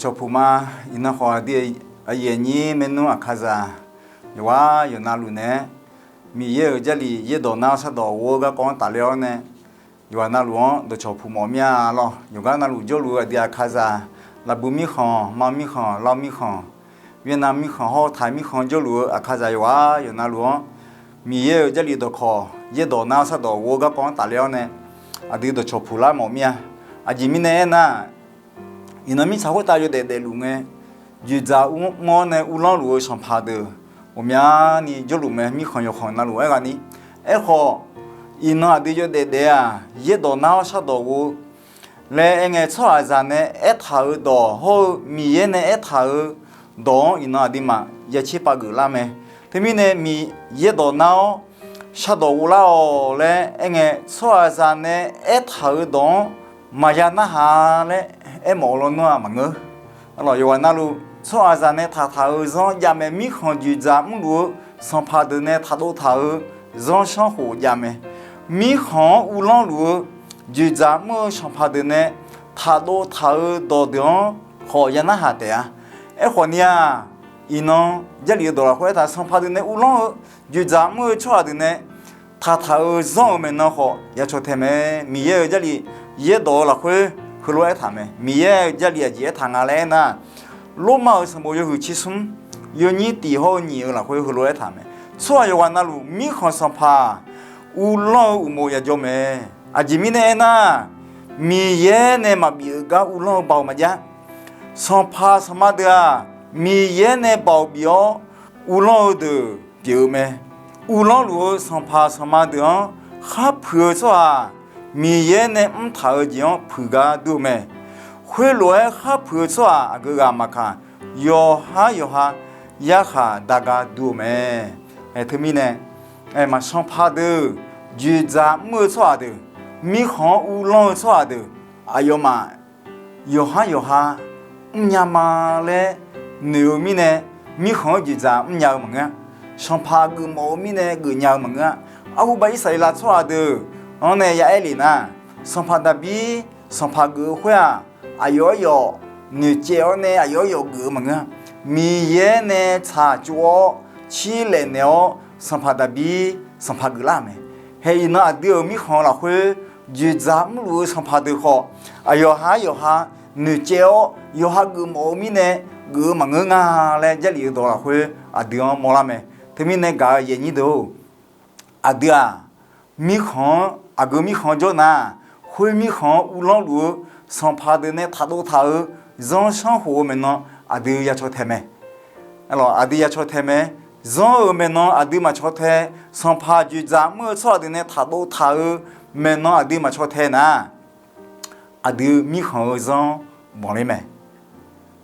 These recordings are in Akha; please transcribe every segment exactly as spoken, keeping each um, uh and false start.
Cawqpuq ma. Iqnan khawf aqdui aqyuif aqnyir maernmr Aqkaqzaq yawqghaq yawqnavluf naeq-aer, Miqyaer-euq Jarlif yaerdawq nar-awr shardawq ghof-eu garkawv-anr tafler-awr nae, yawqghaq navluf-anr dawqcawq puq mawf mir-a lawr. Yawqgar navluf jawrluf-eu aqdui Aqkaqzaq, Laqbu mirkhanq, Ma mirkhanq, Lav mirkhanq, Vietnam mirkhanq hawr-eu Taiq mirkhanq jawrluf-eu Aqkaqzaq yawqghaq yawqnavluf-anr, Miqyaer-euq Jarlif dawqkawq yaerdawq nar-awr shardawq ghof-eu garkawv-anr tafler-awr nae, aqdui dawqcawq puq lar mawf mir-a. Aqjeq mirnae aernar, iqnan mirtsaq khoertav yawdaef daefluf ngae, dzoeqdzaq mr-awr nae uvlanr luf-eu sanqpaq deuq ghawqmyani jawrluf mae. Mirkhanq yawkhanq navluf-aer ghaq ni. Aerkhawf, iqnan aqdui yawdaef daef-aq, yaerdawq nar-awr shardawq ghof laer aerngae, tsawrhaqzaq nae aertaq-euq dawq hawr-eu Miqyaer nae aertaq-euq dawq-anr iqnan aqduimaf ya tser pav geuflar mae. Teumirnae, Miqyaer dawq nar-awr shardawq ghovlar-awq laer aerngae, tsawrhaqzaq nae aertaq-euq dawq-anr maqya narhaq laer aermawf-eu lawnmr-aq maqngeur. Arlawq, yawqghaq navluf tsawrhaqzaq nae taqtaq-euq zanr jav mae. Mirkhanq dzoeqdzaq mrluf-eu sanqpaq deuq nae taqdov taq-euq zanrsanrkhof jav mae. Mirkhanq-anr uvlanr luf-eu dzoeqdzaq mr-eu sanqpaq deuq nae taqdov taq-euq dawqdeuq-anr khawf ya narhaq taef-a. Aerkhawf ni-aq, iqnan Jarlif-eu dawq lafkhoer aertaq, sanqpaq deuq nae uvlanr-eu dzoeqdzaq mr-eu tsawrhaq deuq nae taqtaq-euq zanr-euq maeqnan khawf ya caw tae mae. Miqyaer-euq Jarlif yaerdawq-eu lafkhoer heulof-aer aertaq mae. Miqyaer-euq Jarlif aqjeq aertaq nga laer aernar, Lormav-euq sanqbof yawhuiq tsersmr yawnyir tiq hawr-eu nyiq-eu lafkhoer heulof-aer aertaq mae. Tsawrhaq yawqghaq navluf mirkhanq sanqpaq uvlanr-eu uqmov yajawr mae. Aqjeq mirnae aernar, Miqyaer nae maqbif-eu gar uvlanr-eu baoq maqjav. Sanqpaq sanqma deuq-aq, Miqyaer nae baoq bif-awr uvlanr-eu deuq pyeuf-eu mae. Uvlanr luf-eu sanqpaq sanqma deuq-anr khar puiq-eu tsawrhaq, Miqyaer nae mrtaq-eu jeq-anr puiq gar dur-eu mae. Khoerlof-aer khar puiq-eu tsawrhaq aqgeu ghaq maqkaq, yawqhar yawqha yarkhaq dar gar dur-eu mae. Aer, teumirnae, aer, maqsanqpaq deuq, dzoeqdzaq mr-eu tsawrhaq deuq, mirkhanq-anr uvlanr-eu tsawrhaq deuq, aqyawfmaf yawqhar yawqha mrnya ma laer noeq-eu mirnae, mirkhanq-anr dzoeqdzaq mrnya-eu maqngeur-a. Sanqpaq geufmawf-eu mirnae geufnya-eu maqngeur-a. Arhuba Irsaqleqlav tsawrhaq deuq-anr nae ya aer lef nar, sanqpaq Daqbir sanqpaq geuf-eu khoer-aq, aqyawf aryawf noeqcaev-awr nae aqyawf aryawf geuf-eu maqngeur-a. Miqyaer nae tsaqtsov-awr cirlaef naeq-awr sanqpaq Daqbir sanqpaq geuflar-euq mae. Hae iqnan aqdui-euq mirkhanq-eu lafkhoer dzoeqdzaq mrluf-eu sanqpaq deuq khawf, aqyawf ha yawqha noeqcaev-awr yawqha geufmawf-eu mirnae geuf-eu maqngeur nga laer Jarlif-eu dawq lafkhoer aqdui-anr mawrlar mae. Teumirnae gaq-eu yaeqnyir deuq-or, aqdui-aq, mirkhanq-anr, aqgeu mirkhanq jawr nar, khoer mirkhanq-anr uvlanr luf-eu sanqpaq deuq nae taqdov taq-euq zanrsanrkhof-eu maeqnan aqdui ya caw tae mae. Aqdui ya caw tae mae. Zanr-euq maeqnan aqdui maqcaw tae, sanqpaq dzoeqdzaq mr-eu tsawrhaq deuq nae taqdov taq-euq maeqnan aqdui maqcaw tae nar, aqdui mirkhanq-eu zanr banqler mae.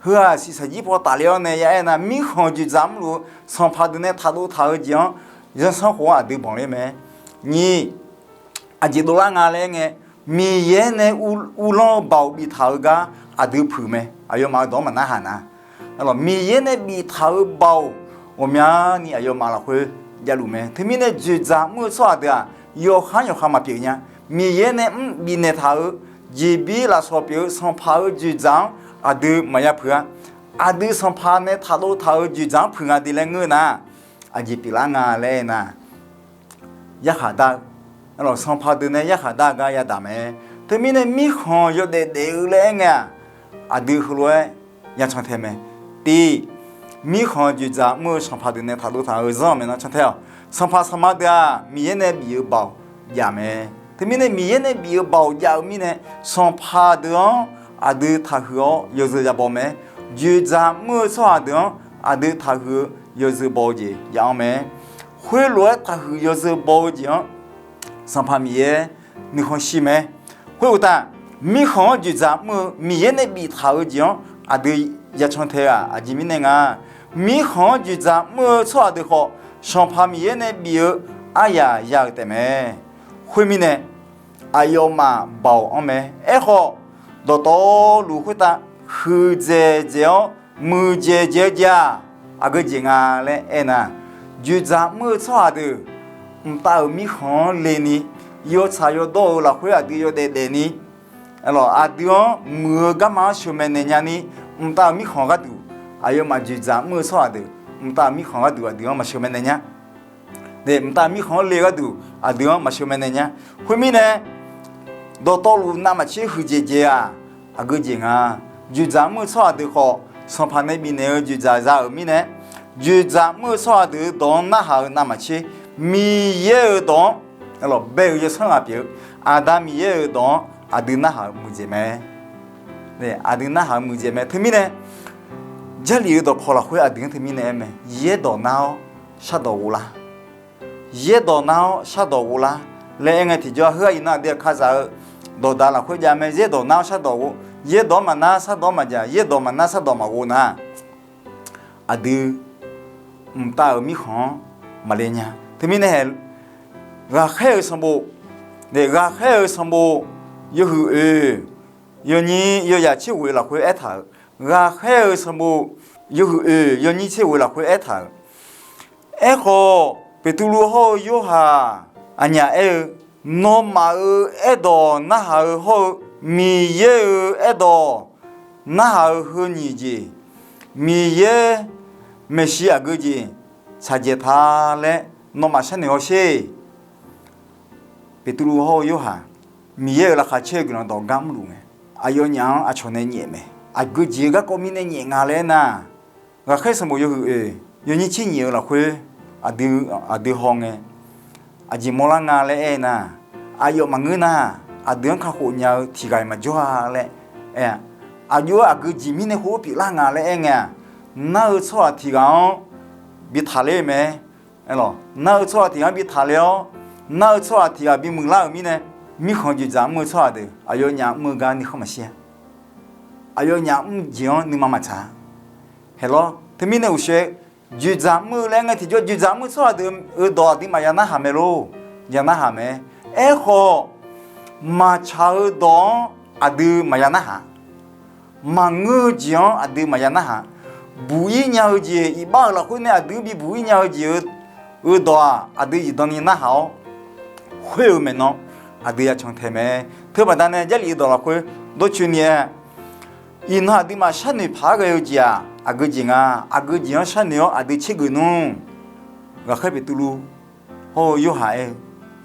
Heu-aq, shiqshaq jir paw tafler-awr nae ya aer nar, mirkhanq dzoeqdzaq mrluf-eu sanqpaq deuq nae taqdov taq-eu jeq-anr zanrsanrkhof-anr aqdui banqler mae. Nyiq, aqjeq dovlar nga laer aer ngae, Miqyaer nae uvlanr-eu baoq biftaq-eu gar aqdui puiq mae. Aqyawfmaf-eu dawq-anr maqnarhaq nar, Miqyaer nae biftaq-eu baoq ghawqmyani aqyawfmaf lafkhoer javluf mae. Teumirnae dzoeqdzaq mr-eu tsawrhaq deuq-aq, yawqkhar yawqkhar maqpyeuf nya. Miqyaer nae mr bifnaeq taq-euq jeqbir lafsawq pyeuf-eu sanqpaq-euq dzoeqdzaq-anr aqdui maqya puiq-a. Aqdui sanqpaq nae taqdov taq-euq dzoeqdzaq-anr puiq nga de laer ngeur nar, aqjeq pyeuflar nga laer aer nar, yarkhaq dar-eu, sanqpaq deuq nae yarkhaq dar-eu gar yadaq mae. Teumirnae mirkhanq yawdaef daef-eu laer aer ngae-aq, aqdui heulof-aer ya can tae mae. Tiq, mirkhanq dzoeqdzaq mr-eu sanqpaq deuq nae taqdov taq-euq zanr-euq maeqnan can tae-awq. Sanqpaq sanqma deuq-aq, Miqyaer nae bif-eu baoq jav mae. Teumirnae Miqyaer nae bif-eu baoq jav-eu mirnae, sanqpaq deuq-anr aqdui taqhuiq-awr yawzeu yabaw mae. Dzoeqdzaq mr-eu tsawrhaq deuq-anr aqdui taqhuiq-eu yawzeu baw-eu jeq ya-anr mae. Khoerlof-aer taqhuiq yawzeu baw-eu jeq-anr Sanqpaq Miqyaer nuikhanr shir mae. Khoeruqtaf, mirkhanq-anr dzoeqdzaq mr-eu Miqyaer nae biftaq-eu jeq-anr aqdui ya can tae-aq, aqjeq mirnae nga. Mirkhanq-anr dzoeqdzaq mr-eu tsawrhaq deuq khawf, Sanqpaq Miqyaer nae bif-eu aryaq ya-euq taef mae. Khoermirnae, aqyawfmaf baoq-anr mae. Aerkhawf, dawqtawvluf khoertav huiqdzaeq dzaeq-awr muiqdzaeq dzaeq-eu jeq-aq, aqgeu jeq nga laer aernar, dzoeqdzaq mr-eu tsawrhaq deuq mqtav-euq mirkhanq-anr leni, yawtsaq yawdawr-euq lafkhoer aqdui yawdaef daefni, aqdui-anr muiq-eu garma-anr sheuqmaeq naeq nyani, mqtav-euq mirkhanq gharduq, aqyawfmaf dzoeqdzaq mr-eu tsawrhaq deuq, mqtav-euq mirkhanq gharduq aqdui-anr maqsheu maeqnaeq nya. Mqtav-euq mirkhanq-anr le gharduq aqdui-anr maqsheu maeqnaeq nya. Khoermirnae, dawqtawvluf navmaqtser huiqdzaeq dzaeq-aq, aqgeu jeq nga. Dzoeqdzaq mr-eu tsawrhaq deuq khawf, Sanqpaq nae bifnaeq-eu dzoeqdzaq za-euq mirnae, dzoeqdzaq mr-eu tsawrhaq deuq-euq dawq-anr narhaq-eu navmaqtser, Miqyaer-euq dawq-anr, bae-euq yawsanr ghaq pyeuf-eu Aqda Miqyaer-euq dawq-anr aqdui narhaq-euq muiqdzaeq mae. Aqdui narhaq-euq muiqdzaeq mae. Teumirnae, Jarlif-eu dawqkawq lafkhoer aqdui-anr teumirnae aer mae, Yaerdawq nar-awr shardawq ghoflar. Yaerdawq nar-awr shardawq ghoflar laer aer ngae tiqjawr-aq, heu-aq iqnan aqdui aqkazaq-eu dawqdaq lafkhoer jav mae. Yaerdawq nar-awr shardawq ghov, yaerdawq-anr maqnar shardawq-anr maqdzaq, yaerdawq maqnar shardawq maqghov nar, aqdui mqtav-euq mirkhanq-anr maqle nya. Teumirnae hae, ghaqkhaer-euq sanqbof, ghaqkhaer-euq sanqbof yawhuiq oeq yawnyir yawyaq tser ghoeq lafkhoer aertaq-euq, ghaqkhaer-euq sanqbof yawhuiq oeq yawnyir tser ghoeq lafkhoer aertaq-euq, Aerkhawf, Beqtuvluv hawr-eu Yorhaq aqnyaf aer-eu, Nawmaf-euq aerdawq narhaq-eu hawr-eu, Miqyaer-euq aerdawq narhaq-eu heu nyiq jeq, Miqyaer maeqshi aqgeu jeq tsaqdzaeq ta laer nawmaf sharnoeq hawsher. Beqtuvluv hawr-eu Yorhaq, Miqyaer-euq laqkhaq caer-eu guiqlanq dawq gar mrluf ngae, aqyawfnyaf-anr aqcawq nae nyaef mae. Aqgeu jeq-eu garkawv mirnae nyaef nga laer aernar, ghaqkhaer sanqbof yawhuiq oeq yawnyir tser nyiq-eu lafkhoer aqdui haw ngae, aqjeq mawrlar nga laer aer nar, aqyawf maqngeur nar, aqdui-anr kakhof nya-eu tiq ghaq-iq maqjawr-a laer aer-a. Aqjox-aer aqgeu jeq mirnae khoer pyeuflar nga laer aer ngae-aq, nar-eu tsawrhaq tiq ghaq-anr bi taqler-eu mae. Aerlawq, nar-eu tsawrhaq tiq ghaq-anr bi taqler-awr, nar-eu tsawrhaq tiq ghaq bi muiqlar-euq mirnae, mirkhanq dzoeqdzaq mr-eu tsawrhaq deuq aqyawfnyaf mr-eu gar nuikhanr maqshir-a. Aqyawfnyaf mr jeq-anr nuima maqtsaq-a. Haeqlawr, teumirnae uqshoe, dzoeqdzaq mr-eu laer aer ngae tiqjawr, dzoeqdzaq mr-eu tsawrhaq deuq-euq dawq aqdui maqya narhaq mae lor. Ya narhaq mae. Aerkhawf, maqtsaq-eu dawq-anr aqdui maqya narhaq. Maqngeur-eu jeq-anr aqdui maqya narhaq. Buq-ir nya-eu jeq, iqbax-euq lafkhoer nae aqdui-anr bi buq-ir nya-eu jeq-eu, eu dawq-aq, aqdui zifdan ni narhaq-awr, khoer-euq maeqnan aqdui ya cantae mae. Teubaqda nae Jarlif-eu dawq lafkhoer dawrcoeni-aer, iqnan aqduimaf sharnoeq paq-aer ghae-eu jeq-aq, aqgeu jeq nga. Aqgeu jeq-anr sharnoeq-awr aqdui tsergeuf nmr. Ghaqkhaer Beqtuvluv hawr-eu Yorhaq aer-eu,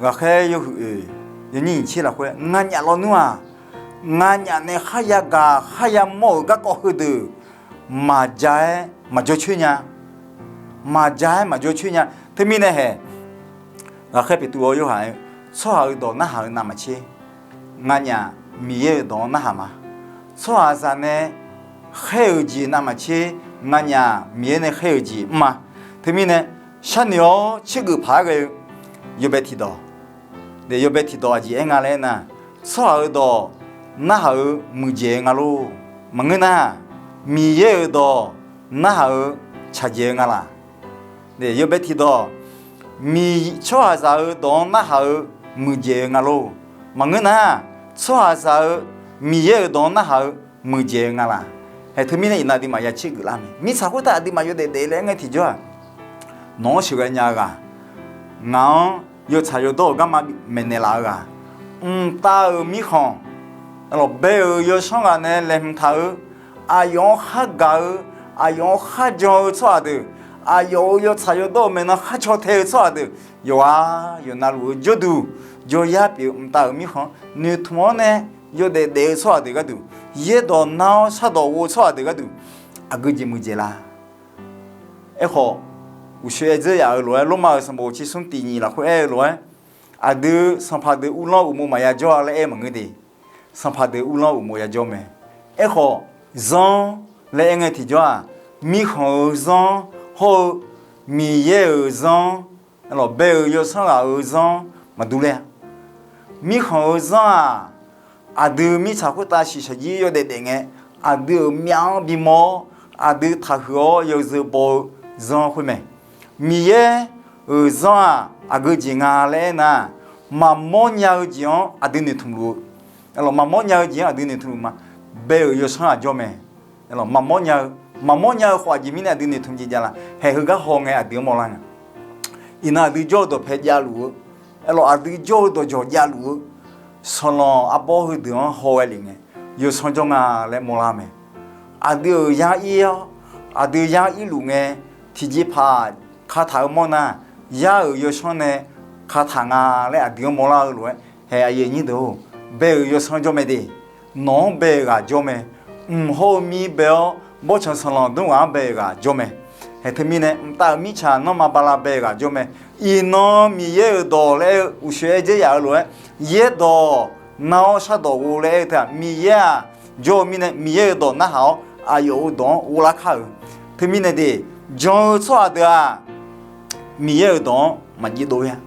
ghaqkhaer yawhuiq oeq yawnyir nyiq tser lafkhoer nganyaf lawnmr-aq, nganyaf nae kharya gaq kharya mawr-euq garkawv heudeuq maqja-aer maqjawr coer nya. Maqja-aer maqjawr coer nya. Teumirnae hae, ghaqkhaer Beqtuvluv hawr-eu Yorhaq aer-eu, tsawrhaq-euq dawq narhaq-eu navmaqtser, nganyaf Miqyaer-euq dawq-anr narhaq ma. Tsawrhaqzaq nae khaer-euq jeq navmaqtser, nganyaf Miqyaer nae khaer-euq jeq mr ma. Teumirnae, sharnoeq-awr tsergeuf paq-aer ghae-eu yawbae tiqdawq, yawbae tiqdawq aqjeq aer nga laer aer nar, tsawrhaq-euq dawq narhaq-eu muiqdzaeq-eu nga lor. Maqngeur nar, Miqyaer-euq dawq narhaq-eu tsaqdzaeq-eu nga laq. Yawbae tiqdawq, tsawrhaqzaq-euq dawq-anr narhaq-eu muiqdzaeq-eu nga lor. Maqngeur nar, tsawrhaqzaq-euq Miqyaer-euq dawq-anr narhaq-eu muiqdzaeq-eu nga laq. Hae teumirnae iqnan aqduimaf ya tsergeuf lar mae. Mirtsaq khoertav aqduimaf yawdaef daef laer aer ngae tiqjawr-aq, nawq-anr sheuqghae nya-eu ghaq, ngaq-anr yawtsaq yawdawr-euq garma maeqnaeq laf-eu ghaq, mqtav-euq mirkhanq, bae-euq yawsanr ghaq nae laeqhmq taq-eu, aqyawf-anr khargaq-eu, aqyawf-anr kharjan-eu tsawrhaq deuq, aqyawf-euq yawtsaq yawdawr-euq maeqnan kharcaw tae-eu tsawrhaq deuq, yawqghaq yawqnavluf-eu jawrduq jawryar pyeuf-eu mqtav-euq mirkhanq noeqtmq-anr nae yawdaef daef-eu tsawrhaq deuq gharduq, yaerdawq nar-awr shardawq ghov-eu tsawrhaq deuq gharduq, aqgeu jeq muiqdzaeq la? Aerkhawf, uqshoe aer dzeur yaf-euq lof-aer, Lormav-euq sanqbof tsersmr tiq nyiq lafkhoer aer-eu lof-aer, aqdui sanqpaq deuq uvlanr uqmov maqya jawr-a laer aer maqngeur de. Sanqpaq deuq uvlanr uqmov ya jawr mae. Aerkhawf, zanr laer aer ngae tiqjawr-aq, mirkhanq-euq zanr hawr-eu Miqyaer-euq zanr, bae-euq yawsanr ghaq-euq zanr maqdur ler-a. Mirkhanq-euq zanr-aq, aqdui mirtsaq khoertav shiqshaq jir yawdaef daef ngae, aqdui-euq myav-anr bimawr-awr, aqdui taqhuiq-awr yawzeu baw-eu zanr khoer mae. Miqyaer-euq zanr-aq, aqgeu jeq nga laer aernar, maqmawr nya-eu jeq-anr aqdui noeqtmq luf-eu, maqmawr nya-eu jeq-anr aqdui noeqtmq luf ma. Bae-euq yawsanr ghaq jawr mae. Maqmawr nya-eu, maqmawr nya-eu khawf aqjeq mirnae aqdui noeqtmq jeq jav la? Haeq heugar haw ngae aqdui-anr mawrlar nga. Iqnan aqdui jawr-eu dawqpae javluf-eu, aerlawq aqdui jawr-eu dawqjawq javluf-eu, sanqlanq arbawr heudeuq-anr haw ghae lef ngae, yawsanr jawr nga laer mawrlar mae. aqdui-euq yar ir-awr, aqdui yar irluf ngae, tiqjeqpaq kataq-eu mawrnar, yar-euq yawsanr nae kataq nga laer aqdui-anr mawrlar-eu lof-aer, hae aqyuif aqnyir deuq-or, bae-euq yawsanr jawr mae de. Nawq-anr bae-euq ghaq jawr mae. Mq hawr-eu mir bae-awr, bawrtsanq sanqlanq dmr ghaq-anr bae-euq ghaq jawr mae. Hae teumirnae, mqtav-euq mirtsaq nanrma bala bae-euq ghaq jawr mae. Iqnan Miqyaer-euq dawq laer aer-eu uqshoe aer dzer yaf-eu lof-aer, yaerdawq nar-awr shardawq ghov laer aer-eu teu-aq, Miqyaer-aq jawr-eu mirnae, Miqyaer-euq dawq narhaq-awr aqyawf-euq dawq-anr ghovlar kar-euq. Teumirnae de, jan-eu tsawrhaq deuq-aq, Miqyaer-euq dawq-anr maqjiv dov-ir-a.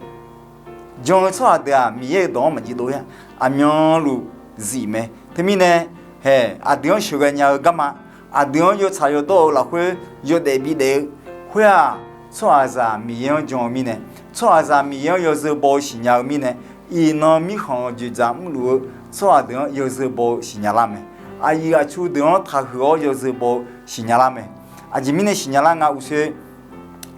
Jan-eu tsawrhaq deuq-aq, Miqyaer-euq dawq-anr maqjiv dov-ir-a. Aqmyanluf zif mae. Teumirnae, hae, aqdui-anr sheuqghae nya-eu garma, aqdui-anr yawtsaq yawdawr-eu lafkhoer yawdaef bidaef-eu khoer-aq, tsawrhaqzaq Miqyaer-anr jan-eu mirnae, tsawrhaqzaq Miqyaer-anr yawzeu baw-eu siqnya-eu mirnae, iqnan mirkhanq-euq dzoeqdzaq mrluf-eu tsawrhaq deuq-anr yawzeu baw-eu siqnya lar mae. Aqyuif aqtsu deuq-anr taqhuiq-awr yawzeu baw-eu siqnya lar mae. Aqjeq mirnae siqnya lar nga uqshoe,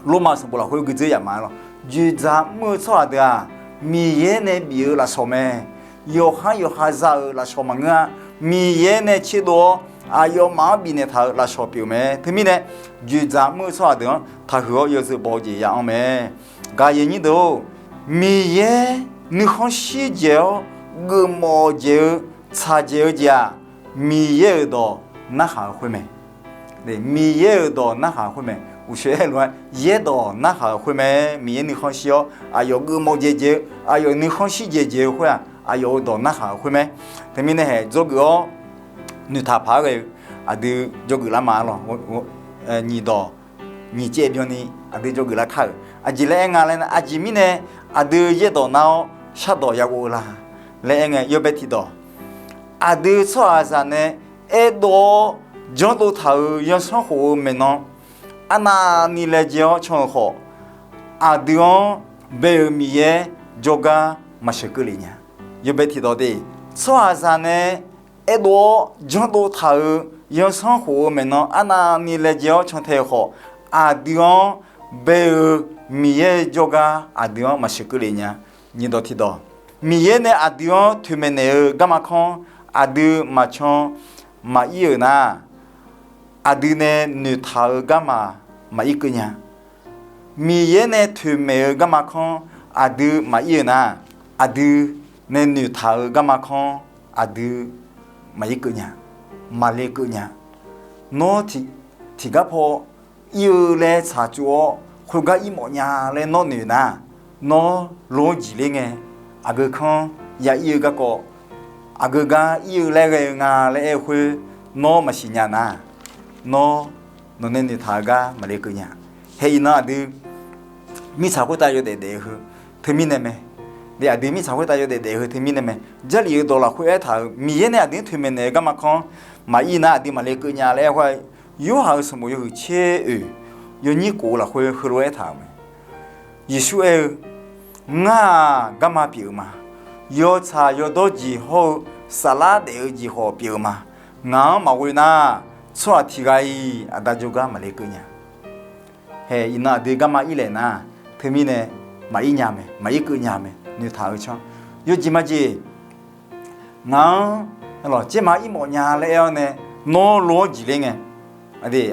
Lormav sanqbof lafkhoer guidzeur yaf ma-aer lawr. Dzoeqdzaq mr-eu tsawrhaq deuq-aq, Miqyaer nae bif-eu lafsawq mae. Yawqhar yawqha za-euq lafsawq maqngeur-a. Miqyaer nae tserdov-awr aqyawfmaf-anr bifnaeq taq-euq lafsawq pyeuf-eu mae. Teumirnae, dzoeqdzaq mr-eu tsawrhaq deuq-anr taqhuiq-awr yawzeu baw-eu jeq ya anr mae. Gaqyaq nyir deuq-or, Miqyaer nuikhanr shir dzaeq-awr geufmawf dzaeq-eu tsaq dzaeq-eu jeq-aq, Miqyaer-euq dawq narhaq-eu khoer mae. Miqyaer-euq dawq narhaq-eu khoer mae. Uqshoe aer lof-aer, yaerdawq narhaq-eu khoer mae. Miqyaer nuikhanr shir-awr aqyawf geufmawf dzaeq dzaeq-eu, aqyawf nuikhanr shir dzaeq dzaeq-eu khoer-aq, aqyawf-euq dawq narhaq-eu khoer mae. Teumirnae hae dzawgeuf-awr noeqtaq paq-aer ghae-eu aqdui dzawgeuf lar ma-aer lawr. Nyiq dawq nyiq caev byanni aqdui dzawgeuf lar kar-euq aqjeq laer aer nga laer nar, aqjeq mirnae aqdui yaerdawq nar-awr shardawq ya ghov-eu la laer aer ngae, yawbae tiqdawq, aqdui tsawrhaqzaq nae aerdov-awr janrdov taq-euq zanrsanrkhof-eu maeqnan arnavni laejae-awr can-euq khawf, aqdui-anr bae-euq Miqyaer jawrgar maqsheuqkeuv lef nya. Yawbae tiqdawq de, tsawrhaqzaq nae aerdov-awr janrdov taq-euq zanrsanrkhof-eu maeqnan arnavni laejae-awr cantae-eu khawf, aqdui-anr bae-eu Miqyaer jawrgar aqdui-anr maqsheuqkeuv lef nya. Nyiq dawq tiqdawq, Miqyaer nae aqdui-anr toeqmaeq naeq-eu garma kanr aqdui maqcan maqir-euq nar, aqdui nae noeqtaq-eu garma maqir keuv nya. Miqyaer nae toeqmaeq-eu garma kanr aqdui maqir-euq nar, aqdui nae noeqtaq-eu garma kanr aqdui maqir keuv nya, maqle keuv nya. Nawr tiqgar paw ir-eu laer tsaqtsov-awr khoergar ir mawf nya laer nawr noeq nar, nawr lo-anr jeq ler ngae, aqgeu kanr ya ir-eu garkawv, aqgeu gar ir-eu laer ghae-eu nga laer aer-eu khoer, nawr maqsiq nya nar, nawr nawqnae noeqtaq-eu gar maqle keuv nya. Hae iqnan aqdui mirtsaq khoertav yawdaef daef-eu heu teumirnae mae. Aqdui mirtsaq khoertav yawdaef daef-eu heu teumirnae mae. Jarlif-eu dawq lafkhoer aertaq-euq Miqyaer nae aqdui-anr toeqmaeq naeq-eu garma kanr maqir nar aqdui maqle keuv nya laer aer khoer, Yorhaq-euq sanqbof yawhuiq tser oeq yawnyir kof lafkhoer heulof-aer aertaq-euq mae. Yeqsur aer-eu, Ngar-aq garma pyeuf-eu ma. Yawtsaq yawdawr jeq hawr-eu saflar daef-eu jeq khawf pyeuf-eu ma. Ngaq-anr maqghoe nar, tsawrhaq tiq ghaq-iq Aqda jawrgar maqle keuv nya. Hae iqnan aqdui garma ir laef nar, teumirnae maqir nya mae, maqir keuv nya mae, noeqtaq-eu canr. Yawjeq majeq, ngaq-anr lawq caerma ir mawf nya laer aer-awr nae, nawr lo-anr jeq ler ngae,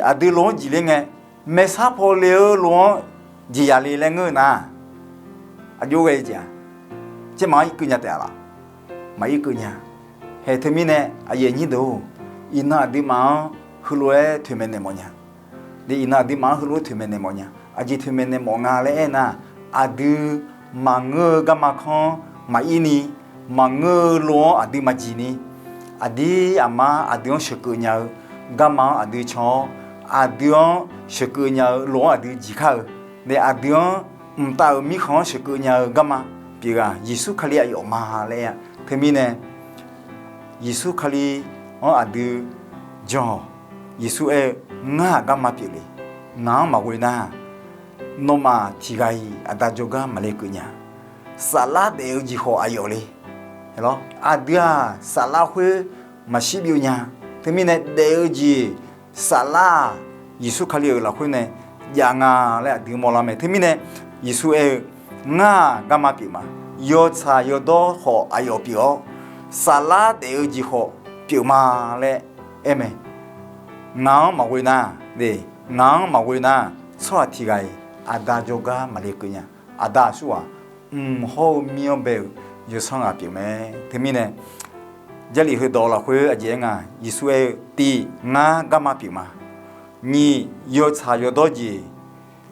aqdui lo-anr jeq ler ngae, maeqsar paw le-eu lo-anr jeqzaq le laer ngeur-eu nar, aqjox ghae-eu jeq-aq, caerma-anr ir keuv nya taef-a laf? Maqir keuv nya. Hae teumirnae aqyuif aqnyir deuq-or, iqnan aqduimaf-anr heulof-aer toeqmaeq naeq mawf nya. Iqnan aqduimaf-anr heulof-aer toeqmaeq naeq mawf nya. Aqjeq toeqmaeq naeq mawf nga laer aer nar, aqdui maqngeur-eu garma kanr maqir ni, maqngeur-eu lo-anr aqdui maqjeq ni, aqdir aqmar aqdui-anr sheuqkeuv nya-eu garma-anr aqdui can-awr, aqdui-anr sheuqkeuv nya-eu lo-anr aqdui jeq kar-eu, nae aqdui-anr mqtav-euq mirkhanq-anr sheuqkeuv nya-eu garma pyeuf-eu-aq, Yeqsur Kali aqyawf ma laer aer-a. Teumirnae Yeqsur Kali-anr aqdui jan-awq. Yeqsur aer-eu, Ngar-aq garma pyeuf le. Ngaq-anr maqghoe nar, nawmaf tiq ghaq-iq Aqda jawrgar maqle keuv nya. Saflar daef-eu jeq khawf aqyawf le. Aqdui-aq saflar khoer maqshir byov nya. Teumirnae daef-eu jeq saflar-aq, Yeqsur Kali-euq lafkhoer nae jav nga laer aqdui mawrlar mae. Teumirnae Yeqsur aer-eu, Ngar-aq garma pyeuf ma. Yawtsaq yawdawr khawf aqyawf pyeuf-awr, saflar daef-eu jeq khawf pyeuf ma laer aer mae. Ngaq-anr maqghoe nar, ngaq-anr maqghoe nar, tsawrhaq tiq ghaq-iq aqda jawrgar maqle keuv nya. Aqda aqsurghaq mq hawr-eu mir-anr bae-euq yawsanr ghaq pyeuf mae. Teumirnae, Jarlif heudawq lafkhoer aqjeq aer nga, Yeqsur aer-eu, tiq, ngar garma pyeuf ma. Nyiq, yawtsaq yawdawr jeq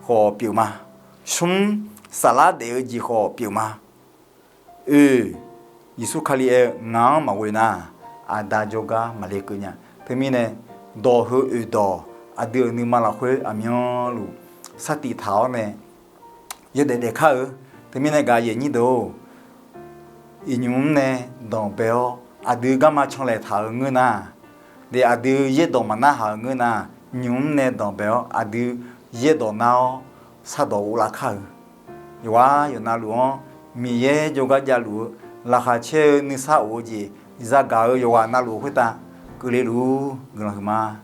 khawf pyeuf ma. Smr, saflar daef-eu jeq khawf pyeuf ma. Oe, Yeqsur Kali aer-eu ngaq-anr maqghoe nar, aqda jawrgar maqle keuv nya. Teumirnae, dawq heu oeq dawq aqdui-euq nuima lafkhoer aqmyanluf sar tiq taq-awr nae yawdaef daef kar-eu. Teumirnae gaq yaeq nyir deuq-or, iqnymr nae danqbae-awr aqdui garma canlaeq taq-euq ngeur nar, aqdui yaerdawq maqnar haq-euq ngeur nar, nymq mr nae danqbae-awr aqdui yaerdawq nar-awr sardawq ghoflar kar-eu. Yawqghaq yawqnavluf-anr Miqyaer jawrgar javluf-eu laqkhaq caer-eu nuisar of-eu jeq zagaq-eu yawqghaq navluf khoertav keuvle luf-ur guiqlanq huiqma.